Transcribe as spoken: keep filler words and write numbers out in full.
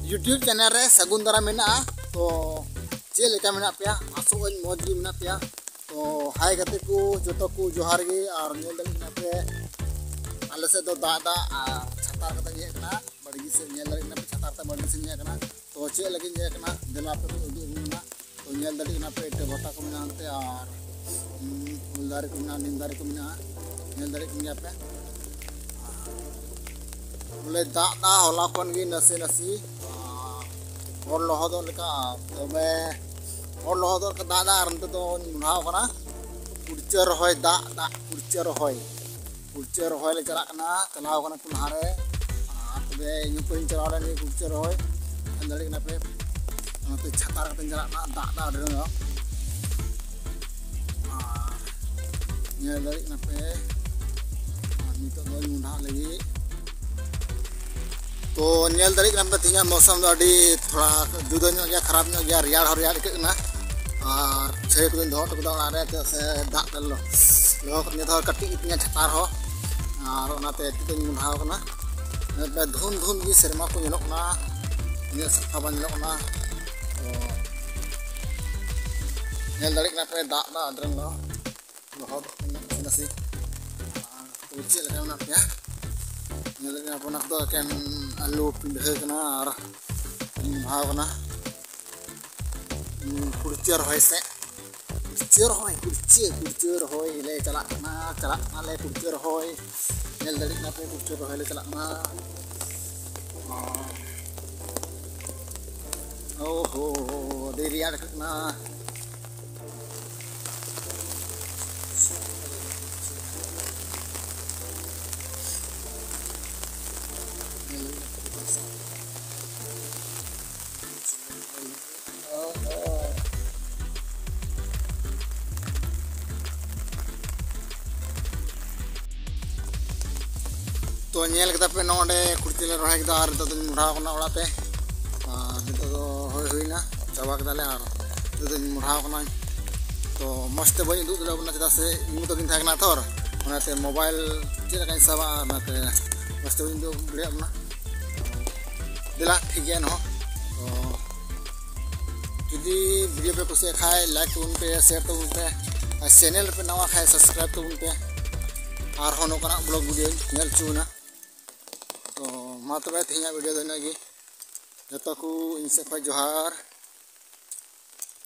YouTube channel ᱨᱮ ᱥᱟᱹᱜᱩᱱ ᱫᱟᱨᱟᱢ ᱢᱮᱱᱟᱜᱼᱟ᱾ ᱛᱚ ᱪᱮᱫ ᱞᱮᱠᱟ ᱢᱮᱱᱟᱜ ᱯᱮᱭᱟ? ᱟᱥᱚᱜ ᱟᱹᱧ ᱢᱚᱡᱽ ᱜᱮ ᱢᱮᱱᱟᱜ ᱯᱮᱭᱟ᱾ ᱛᱚ ᱦᱟᱭ ᱜᱟᱛᱮ ᱠᱚ ᱡᱚᱛᱚ ᱠᱚ ᱡᱚᱦᱟᱨ ᱜᱮ᱾ ᱟᱨ ᱧᱮᱞ ᱫᱟᱲᱮᱭᱟᱜ ᱠᱟᱱᱟ ᱯᱮ ᱟᱞᱮ ᱥᱮᱫ ᱫᱚ ᱫᱟᱜ ᱫᱟᱜ ᱟᱨ ᱪᱷᱟᱛᱟ ᱠᱟᱛᱮ ᱤᱧ ᱦᱮᱡ ᱠᱟᱱᱟ ᱵᱟᱲᱜᱮ ᱥᱮᱫ᱾ ᱧᱮᱞ ᱫᱟᱲᱮᱭᱟᱜ ᱠᱟᱱᱟ ᱯᱮ ᱪᱷᱟᱛᱟ ᱠᱟᱛᱮ ᱵᱟᱲᱜᱮ ᱥᱮᱫ ᱤᱧ ᱦᱮᱡ ᱠᱟᱱᱟ᱾ ᱛᱚ ᱪᱮᱫ ᱞᱟᱹᱜᱤᱫ ᱤᱧ ᱦᱮᱡ ᱠᱟᱱᱟ ᱫᱮᱞᱟ ᱟᱯᱮ ᱠᱚ ᱩᱫᱩᱜ ᱟᱵᱚᱱ ᱠᱟᱱᱟ᱾ ᱛᱚ ᱧᱮᱞ ᱫᱟᱲᱮᱭᱟᱜ ᱠᱟᱱᱟ ᱯᱮ ᱤᱴᱟᱹ ᱵᱷᱟᱴᱟ ᱠᱚ ᱢᱮᱱᱟᱜᱼᱟ ᱦᱟᱱᱛᱮ ᱟᱨ ᱩᱞ ᱫᱟᱨᱮ ᱠᱚ ᱢᱮᱱᱟᱜᱼᱟ, ᱱᱤᱢ ᱫᱟᱨᱮ ᱠᱚ ᱢᱮᱱᱟᱜᱼᱟ, ᱧᱮᱞ ᱫᱟᱲᱮᱭᱟᱜ ᱠᱟᱱ ᱜᱮᱭᱟ ᱯᱮ᱾ ᱵᱚᱞᱮ ᱫᱟᱜ ᱫᱟᱜ ᱦᱚᱞᱟ ᱠᱷᱚᱱ ᱜᱮ ᱱᱟᱥᱮ ᱱᱟᱥᱮ᱾ ᱦᱚᱲ ᱞᱚᱦᱚᱫᱚᱜ ᱞᱮᱠᱟ᱾ ᱛᱚᱵᱮ ᱦᱚᱲ ᱞᱚᱦᱚᱫᱚᱜ ᱞᱮᱠᱟ ᱫᱟᱜ ᱫᱟᱜ ᱟᱨ ᱱᱤᱛᱚᱜ ᱫᱚ ᱢᱚᱦᱰᱟᱣ ᱠᱟᱱᱟ᱾ ᱠᱩᱲᱪᱟᱹ ᱨᱚᱦᱚᱭ ᱫᱟᱜ ᱫᱟᱜ ᱠᱩᱲᱪᱟᱹ ᱨᱚᱦᱚᱭ ᱠᱩᱲᱪᱟᱹ ᱨᱚᱦᱚᱭ ᱞᱮ ᱪᱟᱞᱟᱜ ᱠᱟᱱᱟ᱾ ᱪᱟᱞᱟᱣ ᱠᱟᱱᱟ ᱠᱚ ᱞᱟᱦᱟᱨᱮ᱾ ᱟᱨ ᱛᱚᱵᱮ ᱤᱧ ᱦᱚᱸ ᱠᱚᱧ ᱪᱟᱞᱟᱣ ᱞᱮᱱ ᱜᱮ ᱠᱩᱲᱪᱟᱹ ᱨᱚᱦᱚᱭ᱾ ᱧᱮᱞ ᱫᱟᱲᱮᱭᱟᱜ ᱠᱟᱱᱟ ᱯᱮ ᱚᱱᱟᱛᱮ ᱪᱷᱟᱛᱟ ᱠᱟᱛᱮᱧ ᱪᱟᱞᱟᱜ ᱠᱟᱱᱟ᱾ ᱫᱟᱜ ᱫᱟᱜ ᱟᱹᱰᱤ ᱨᱚᱸᱜᱚ᱾ ᱟᱨ ᱧᱮᱞ ᱫᱟᱲᱮᱭᱟᱜ ᱠᱟᱱᱟ ᱯᱮ ᱟᱨ ᱱᱤᱛᱚᱜ ᱫᱚ ᱢᱚᱦᱰᱟᱜ ᱞᱟᱹᱜᱤᱫ᱾ ᱛᱚ ᱧᱮᱞ ᱫᱟᱲᱮᱭᱟᱜ ᱠᱟᱱᱟ ᱯᱮ ᱛᱮᱦᱮᱧᱟᱜ ᱢᱳᱥᱚᱢ ᱫᱚ ᱟᱹᱰᱤ ᱛᱷᱚᱲᱟ ᱡᱩᱫᱟᱹ ᱧᱚᱜ ᱜᱮᱭᱟ, ᱠᱷᱟᱨᱟᱯ ᱧᱚᱜ ᱜᱮᱭᱟ, ᱨᱮᱭᱟᱲ ᱦᱚᱸ ᱨᱮᱭᱟᱲ ᱟᱹᱭᱠᱟᱹᱜ ᱠᱟᱱᱟ᱾ ᱟᱨ ᱪᱷᱟᱹᱭ ᱠᱚᱫᱚᱧ ᱫᱚᱦᱚ ᱦᱚᱴᱚ ᱠᱟᱫᱟ ᱚᱲᱟᱜ ᱨᱮ, ᱪᱮᱫᱟᱜ ᱥᱮ ᱫᱟᱜ ᱛᱮ ᱞᱚ- ᱞᱚᱦᱚᱫ ᱱᱤᱭᱟᱹ ᱫᱷᱟᱣ ᱠᱟᱹᱴᱤᱡ ᱜᱮᱛᱤᱧᱟ ᱪᱷᱟᱛᱟᱨ ᱦᱚᱸ᱾ ᱟᱨ ᱚᱱᱟᱛᱮ ᱛᱤ ᱫᱚᱧ ᱢᱚᱦᱰᱟᱣ ᱠᱟᱱᱟ᱾ ᱧᱮᱞ ᱯᱮ ᱫᱷᱩᱱ ᱫᱷᱩᱱ ᱜᱮ ᱥᱮᱨᱢᱟ ᱠᱚ ᱧᱮᱞᱚᱜ ᱠᱟᱱᱟ, ᱩᱱᱟᱹᱜ ᱥᱟᱯᱷᱟ ᱵᱟᱝ ᱧᱮᱞᱚᱜ ᱠᱟᱱᱟ᱾ ᱛᱚ ᱧᱮᱞ ᱫᱟᱲᱮᱭᱟᱜ ᱠᱟᱱᱟ ᱯᱮ ᱫᱟᱜ ᱫᱟᱜ ᱟᱹᱰᱤ ᱨᱚᱸᱜᱚ ᱞᱚᱦᱚᱫ ᱠᱟᱱᱟ ᱱᱟᱥᱮ ᱱᱟᱥᱮ᱾ ᱟᱨ ᱛᱚ ᱪᱮᱫ ᱞᱮᱠᱟ ᱢᱮᱱᱟᱜ ᱯᱮᱭᱟ? ᱧᱮᱞ ᱫᱟᱲᱮᱭᱟᱜ ᱠᱟᱱᱟ ᱯᱮ ᱚᱱᱟ ᱠᱚᱫᱚ ᱮᱠᱮᱱ ᱟᱹᱞᱩ ᱯᱤᱰᱷᱟᱹ ᱠᱟᱱᱟ ᱟᱨ ᱵᱷᱟᱣ ᱠᱟᱱᱟ᱾ ᱠᱩᱲᱪᱟᱹ ᱨᱚᱦᱚᱭ ᱥᱮ ᱠᱩᱲᱪᱟᱹ ᱨᱚᱦᱚᱭ ᱠᱩᱲᱪᱟᱹ ᱠᱩᱲᱪᱟᱹ ᱨᱚᱦᱚᱭ ᱞᱮ ᱪᱟᱞᱟᱜ ᱠᱟᱱᱟ᱾ ᱪᱟᱞᱟᱜ ᱠᱟᱱᱟᱞᱮ ᱠᱩᱲᱪᱟᱹ ᱨᱚᱦᱚᱭ᱾ ᱧᱮᱞ ᱫᱟᱲᱮᱭᱟᱜ ᱠᱟᱱᱟ ᱯᱮ ᱠᱩᱲᱪᱟᱹ ᱨᱚᱦᱚᱭ ᱞᱮ ᱪᱟᱞᱟᱜ ᱠᱟᱱᱟ᱾ ᱳᱦᱳ, ᱟᱹᱰᱤ ᱨᱮᱭᱟᱲ ᱟᱹᱭᱠᱟᱹᱜ ᱠᱟᱱᱟ᱾ ᱛᱚ ᱧᱮᱞ ᱠᱮᱫᱟ ᱯᱮ ᱱᱚᱰᱮ ᱠᱩᱲᱪᱟᱹ ᱞᱮ ᱨᱚᱦᱚᱭ ᱠᱮᱫᱟ ᱟᱨ ᱱᱤᱛᱚᱜ ᱫᱚᱧ ᱢᱚᱦᱰᱟᱣ ᱠᱟᱱᱟ ᱚᱲᱟᱜ ᱛᱮ᱾ ᱟᱨ ᱱᱤᱛᱚᱜ ᱫᱚ ᱦᱩᱭ ᱦᱩᱭᱱᱟ, ᱪᱟᱵᱟ ᱠᱮᱫᱟᱞᱮ ᱟᱨ ᱱᱤᱛᱚᱜ ᱫᱚᱧ ᱢᱚᱦᱰᱟᱣ ᱠᱟᱱᱟ᱾ ᱛᱚ ᱢᱚᱡᱽ ᱛᱮ ᱵᱟᱹᱧ ᱩᱫᱩᱜ ᱫᱟᱲᱮᱭᱟᱜ ᱠᱟᱱᱟ ᱪᱮᱫᱟᱜ ᱥᱮ ᱤᱧ ᱢᱚᱛᱚ ᱜᱤᱧ ᱛᱟᱦᱮᱸ ᱠᱟᱱᱟ ᱛᱷᱚᱨ, ᱚᱱᱟᱛᱮ ᱢᱳᱵᱟᱭᱤᱞ ᱪᱮᱫ ᱞᱮᱠᱟᱧ ᱥᱟᱵᱟ ᱚᱱᱟᱛᱮ ᱢᱚᱡᱽ ᱛᱮ ᱵᱟᱹᱧ ᱩᱫᱩᱜ ᱫᱟᱲᱮᱭᱟᱜ ᱠᱟᱱᱟ᱾ ᱫᱮᱞᱟ, ᱴᱷᱤᱠ ᱜᱮᱭᱟ ᱱᱚᱣᱟ᱾ ᱛᱚ ᱡᱩᱫᱤ video ᱯᱮ ᱠᱩᱥᱤᱭᱟᱜ ᱠᱷᱟᱡ, like ᱛᱟᱵᱚᱱ ᱯᱮ, share ᱛᱟᱵᱚᱱ ᱯᱮ, ᱟᱨ channel ᱨᱮᱯᱮ ᱱᱟᱣᱟ ᱠᱷᱟᱡ, subscribe ᱛᱟᱵᱚᱱ ᱯᱮ᱾ ᱟᱨᱦᱚᱸ ᱱᱚᱝᱠᱟᱱᱟᱜ vlog video ᱧᱮᱞ ᱦᱚᱪᱚ ᱵᱚᱱᱟ᱾ ᱛᱚ ᱢᱟ ᱛᱚᱵᱮ, ᱛᱮᱦᱮᱧᱟᱜ video ᱫᱚ ᱤᱱᱟᱹᱜ ᱜᱮ᱾ ᱡᱚᱛᱚ ᱠᱚ ᱤᱧ ᱥᱮᱫ ᱠᱷᱚᱡ ᱡᱚᱦᱟᱨ᱾